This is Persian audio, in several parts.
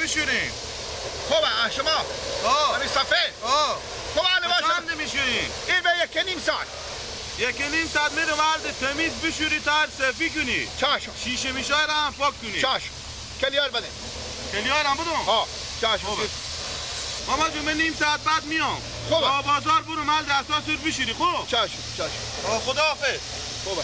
بشوریم. خوبه شما؟ همین صفحه؟ خوبه لباس چند میشوریم؟ این به 1.5 ساعت. 1.5 ساعت میرم مرد تمیز بشوری تا سفی کنی. چشم. شیشه میشه را هم پاک کنی. چشم. کلیار بده. کلیار هم بدم؟ چشم. ماما جون من نیم ساعت بعد میام. خوبه. تا بازار برو مرد اساس رو بشوری. خوب؟ چشم چشم. خداحافظ. خوبه.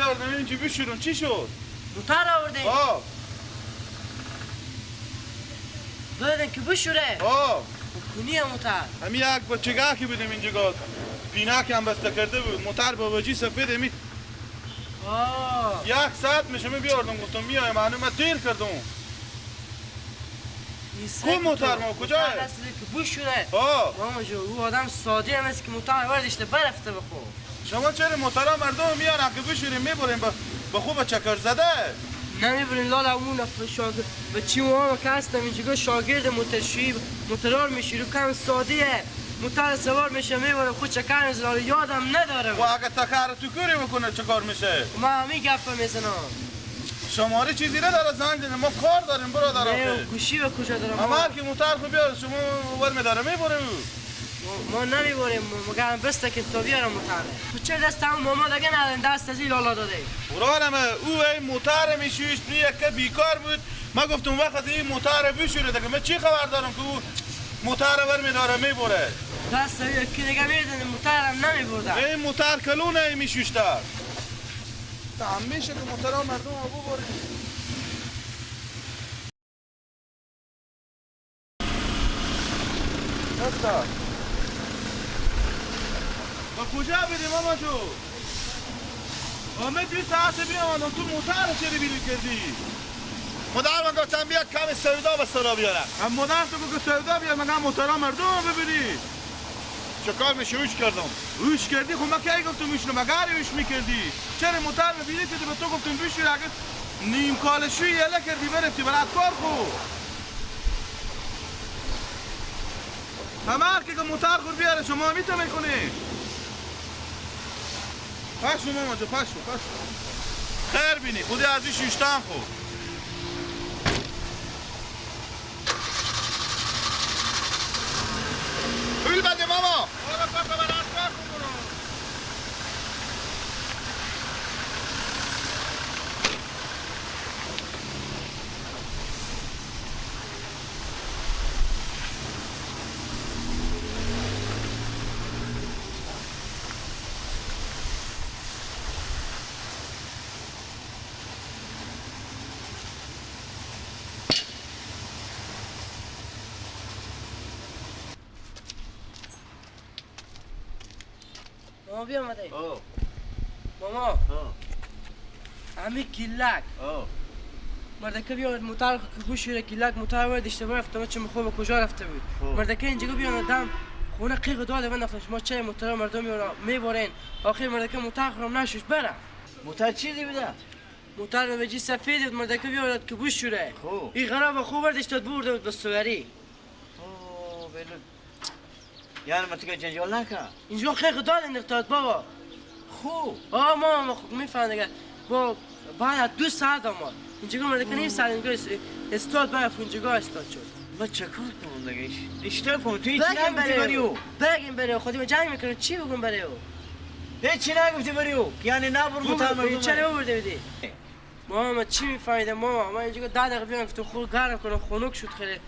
بیاردم اینجا بشورم. چی شد؟ موتر آوردیم. آه دادن که بشوره. آه کنیه موتر. همین یک بچگاه که بودیم اینجا گاد پیناک هم بسته کرده بود موتر باباجی سفید همی. آه یک ساعت میشه می بیاردم گفتم میایم معلومه دیر کردم. کو موتر ما کجاه؟ که بشوره. آه ماما جو او آدم ساده هم است که موتر وردشته برفته بخو. شما چرا موترها مردم میارن که بشوریم میبریم به خوب چکر زده؟ نمیبریم لالا اون شاگرد به چی ما که هستم اینجا شاگرد موترشویی موترار میشوری کم ساده موتر سوار میشه میبره خود چکر میزنه یادم نداره. و اگه تکر تو کوری بکنه چکار میشه؟ ما همین گپ میزنم. شماره چیزی نداره زنگ زنیم ما کار داریم برادر. نه گوشی به کجا دارم؟ اما که موتر خو بیار شما ور میداره میبره. ما نمیبریم مگر بسته که تو بیارم موتره. تو چه دست هم ماما دیگه نداریم دست از این لالا داده. برادرم او این موتر میشویش یک بیکار بود. ما گفتم وقت این موتر بشوره دیگه من چی خبر دارم که او موتر ور میداره میبره. دست یکی دیگه میدن موترم نمیبردن. این موتر کلونه میشوشته. همیشه که موترها مردم رو ببریم. دستا با کجا بریم ماما جو؟ آمد 2 ساعت بیامدم تو موتر چرا بیری کردی؟ مادر من گفتم بیا کم سودا به سرا بیارم. هم مادر تو گفت سودا بیار مگه موترها مردم ببری؟ چه کار میشه اوش کردم. اوش کردی؟ خب من کی گفتم اوش نه مگر اوش میکردی؟ چرا موتر رو بیری کردی به تو گفتم بشور اگه نیم کالشوی یله کردی برفتی برات کار خو. همه که موتر خور بیاره شما میتونی کنی. پشو ماما جو پشو پشو. خیر بینی خودی از این شیشتم خو. پول بده ماما. برو کاکا برات کار کن برو. ماما بیا آمده. ماما همی گیلک مردکه بیامد موتر که گوشوره گیلک موتر ورد اشتباه رفته ما چه میخواه به کجا رفته بود. مردکه اینجا بیامد دم خونه قیق داده بنداختن شما چه موتر مردم میبرین. آخر مردکه موتر خورم نشوش برم. موتر چیزی بوده؟ موتر به جی سفید بود مردکه بیامد که گوشوره. این غراب خوب وردش داد برده بود به سوری. یعنی من تو که جنجال نکن اینجا خیلی داد انداخت بابا. خوب آه ماما خوب میفهم دیگه. با بعد 2 ساعت آمد اینجا مردکه نیم ساعت اینجا استاد باید اینجا استاد شد. من چه کار کنم دیگه؟ اشتباه کنم تو هیچ نگفتی بری او. بگیم بری او خودی من جنگ میکنم چی بگم بری او؟ هیچ نگفتی بری او یعنی نبر موتر مردم. چرا برده بودی؟ ماما چی میفهمیدم ماما؟ من اینجا 10 دقیقه بیام گفتم خود گرم کنم خنک شد خیلی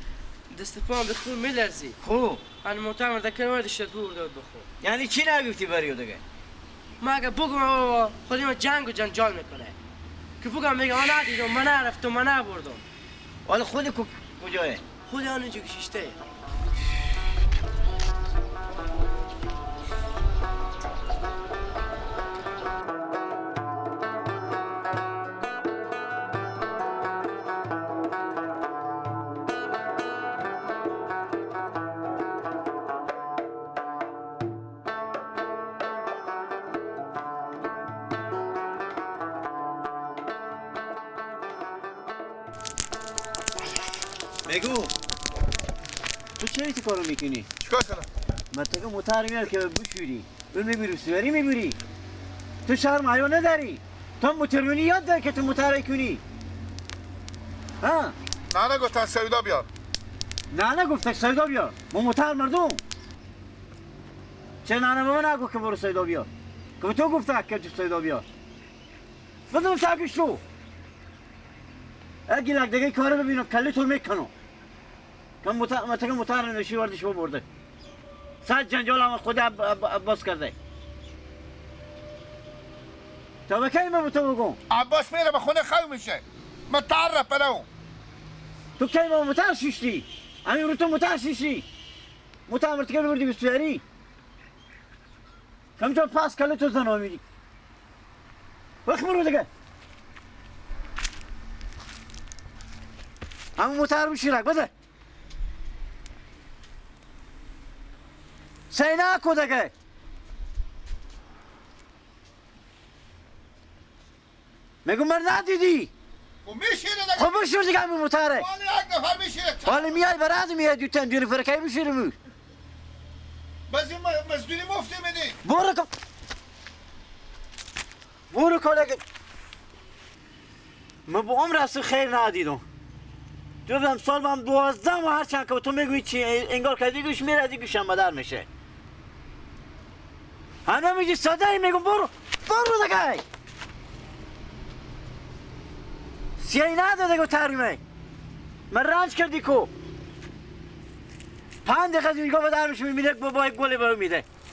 دست پام به خون میلرزی. خوب من موتر مردکه وردش داد برده بود بخور. یعنی چی نگفتی بری او دیگه؟ من اگه بگم بابا خودی من جنگ و جنجال میکنه که بگم میگم من ندیدم من نرفتم من نبردم. حالا خود کجاه؟ خود آن اینجا که شیشته. بگو تو چرا این کارو میکنی؟ چیکار کنم؟ من تو که موتر میاد که بشوری اون میبری سواری میبری تو شرم حیا نداری تو موترونی یاد داری که تو موتر کنی ها؟ نه نه گفتن سودا بیار. نه نه گفتن سودا بیار ما موتر مردم چه نه نه بابا نگو که برو سودا بیار که تو گفته که تو سودا بیار بدون تاکش تو اگه لک دیگه کارو ببینم کلی تو میکنم که موتر نشی وردش برده صد جنجال هم خود عباس کرده. تا به کی من تو بگم؟ عباس میره به خونه خو میشه. متعرف برو. تو کی ما متر شیشتی؟ همین رو تو متر شیشتی. متر مرتکب بردی به سواری. کم تو پاس کله تو زنو میدی. وقت برو دیگه. همون متر بشیرک بده. سینا کو دیگه. میگم من ندیدی. خب میشیره دیگه. خب بشیر دیگه همین متره. حالا یک نفر میشیره. حالا میای برات میای دو تن دو نفر کی بشیره مو. بس مزدوری مفتی میدی. برو کن. برو کن دیگه. من به عمر اصلا خیر ندیدم. دو سال من 12 و هر چند که تو میگویی چی انگار که دیگه میره دیگه گوشم بدر میشه. همه میگی ساده ای میگم برو برو دیگه. سیایی نداده که ترمیمه من رنج کردی کو 5 دقیقه از اینجا بدر میشه میبینه بابا یک گل به میده.